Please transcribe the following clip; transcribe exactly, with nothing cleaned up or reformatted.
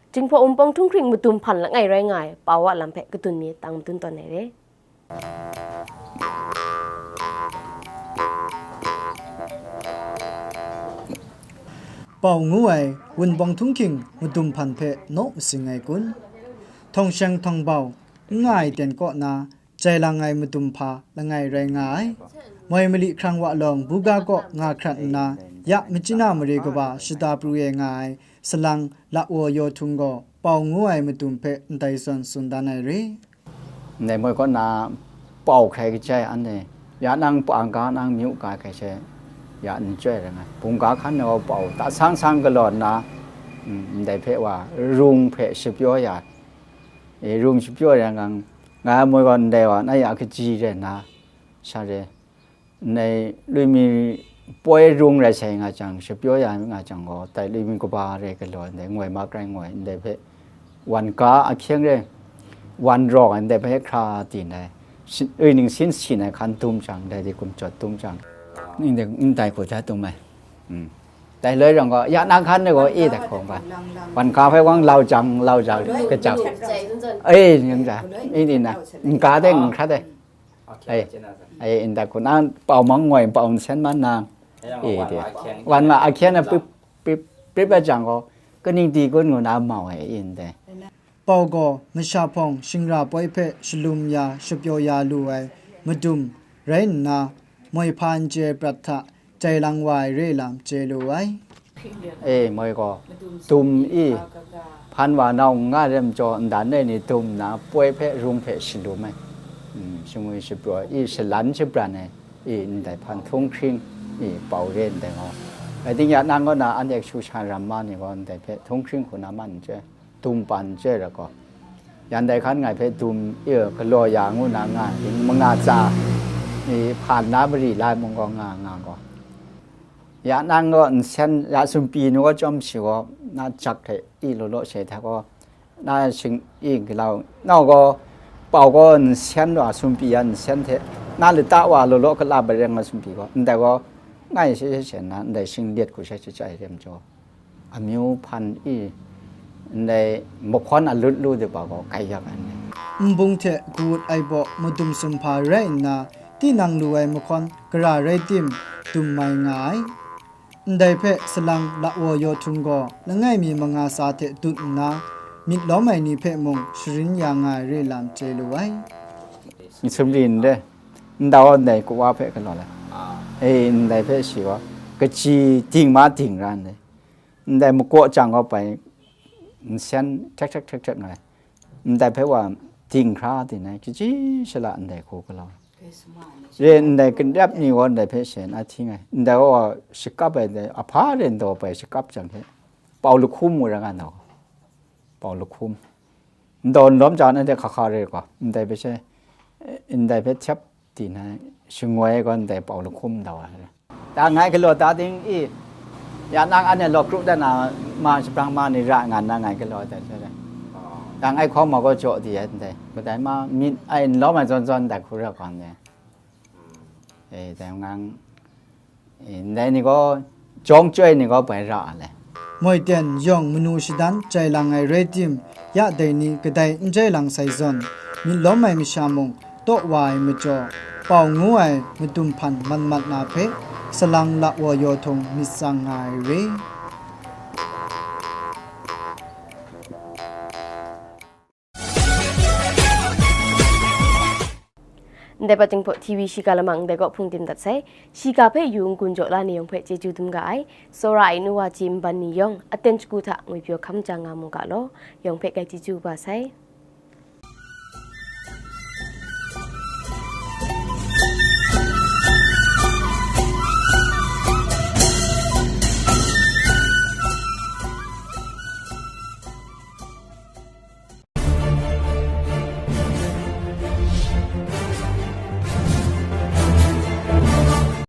Jinghpaw Wunpawng Htunghkring madum hpan langai rai nga ai pau a lam hpe kadun mi tang madun tawn ai re. Pau ngu ai Wunpawng Htunghkring madum hpan hpe naw masing ai kun? Htawng sheng htawng bau n nga ai ten kaw na, jai lang ai madum hpa langai rai nga ai. Moi mali hkrang wa lawng buga kaw nga hkrat nna, ya machyi na mare kaba shada pru e nga ai salang Lawo Yaw Htung gaw pau ngu ai madum hpe ndai zawn tsun dan ai re. Ndai moi kaw na pau hkrai kajai anhte, ya nang pang ga nang myu ga hkrai she, ya n chyoi rai nga ai. Bungga hkan na gaw pau ta sang sang galaw nna, mm, ndai hpe wa rung hpe shapyaw ya, e, rung shapyaw ya ngang, nga moi gaw ndai wa na ya kaji rai nna, sha re. Ndai lui mi poi rung rai sai nga jang, shapyaw ya nga jang gaw, dai lui mi kaba rai galaw, ndai ngoi mak rai ngoi, ndai hpe wan ga ahkyeng re, wan rawng ai, ndai hpe hkra di ndai, shi-, ui ningsin sin ai hkan dum jang, ndai di gumjawt dum jang, ndai, ndai hku ja dum ai. Mm. Dai loi rawng gaw, ya na hkan ni gaw, e dai hkawng ga, wan ga hpe wang lau jang, lau jang, kacau. E, ning ja, e di na, n ga de, n hkra de. Ai, ai, ndai hku na pau mang ngoi, pau nsen man na, e, de. Wan ma ahkyen na prip, prip, prip ai jang gaw, kaning di kun ngu na mau ai, e, ndai. Pau gaw masha hpawng shingra poi hpe shalum ya, shapyaw ya lu ai madum rai nna, moi hpa n chye prat hta, jai lang wa ai re lam chye lu ai. E, moi gaw, dum i, hpan wa nau n nga ai majaw, ndan ai ni dum nna, poi hpe rung hpe shalum ai. Mm, shingwi shapyaw i, shalan shabran ai, i, ndai hpan htunghkring, i, pau re ndai gaw. Rai ting ya nang gaw na, anhte kashu sha ram ma ni gaw, ndai hpe htunghkring hku na man n chye. Dum pan chyoi ra gaw, yan dai hkan ngai hpe dum, e, galaw ya ngu na nga, ning manga tsa, e, hpan na mari lai mung gaw nga, nga gaw, ya nang gaw nsen, ya sumpi nu gaw chyawm shi gaw, na jak hte i law law she hta gaw, na shing i galau, nau gaw, pau gaw nsen wa sumpi ya nsen hte, na lata wa law law gala bareng a sumpi gaw, ndai gaw, ngai she she she nna, ndai shing let hku she she chyai re majaw. Amyu hpan i, ndai mahkawn alut lu de ba gaw kai yak ai ni. Nbung hte kawut ai baw madum sumhpa rai nna, tinang lu ai mahkawn gara rai tim, dum mai nga ai. Ndai hpe salang Lawo Yaw Htung gaw langai mi manga sa hte dut nna, myit lawm ai ni hpe mung sharin ya nga ai re lam chye lu ai. Nsumri ndai, ndau ndai kawa hpe galaw ai. E, ndai hpe shi gaw, kaji ding ma ding ra ndai. Ndai makaw chyang gaw bai, nsen hkrek hkrek hkrek hkrek nga ai. Ndai hpe wa ding hkra din ai, kaji shala ndai hku galaw ai. Re ndai kanrep ni gaw ndai hpe shen a hting ai. Ndai gaw wa shakap ai, ndai ahpa ren daw bai shakap jang hte, pau lahkum mu ra nga ndau. Pau lahkum. Ndaw nlawm ja na de hkahka re gaw, ndai hpe she, ndai hpe htyap di na, shingoi gaw ndai pau lahkum ndau ai. Da ngai galaw da ding i, ya nang anhte law kru dat na, ma shabrang ma ni ra nga nna ngai galaw dat sai. Da ngai hkawm ma gaw jaw di ai ndai, kadai ma myit ai nlawm ai zawn zawn ndai hku ra gaw ndai. E, dai ngang, e, ndai ni gaw, jawng chyoi ni gaw bai ra a le. Moi ten yawng manu shadan jai lang ai rai tim, ya dai ni kadai n jai lang sai zawn, myit lawm ai masha mung taw wa ai majaw, pau ngu ai madum hpan mat mat na hpe, salang Lawo Yaw Htung myit tsang nga ai re. Ndai pa Jinghpaw T V shiga lamang ndai kaw hpung tim dat sai. Shiga hpe yu n-gun jaw la ni yawng hpe chyeju dum ga ai. Tsawra ai nu wa ji nban ni yawng, aten shagu hta ngwipyaw hkam jang nga mu ga law, yawng hpe grai chyeju kaba sai.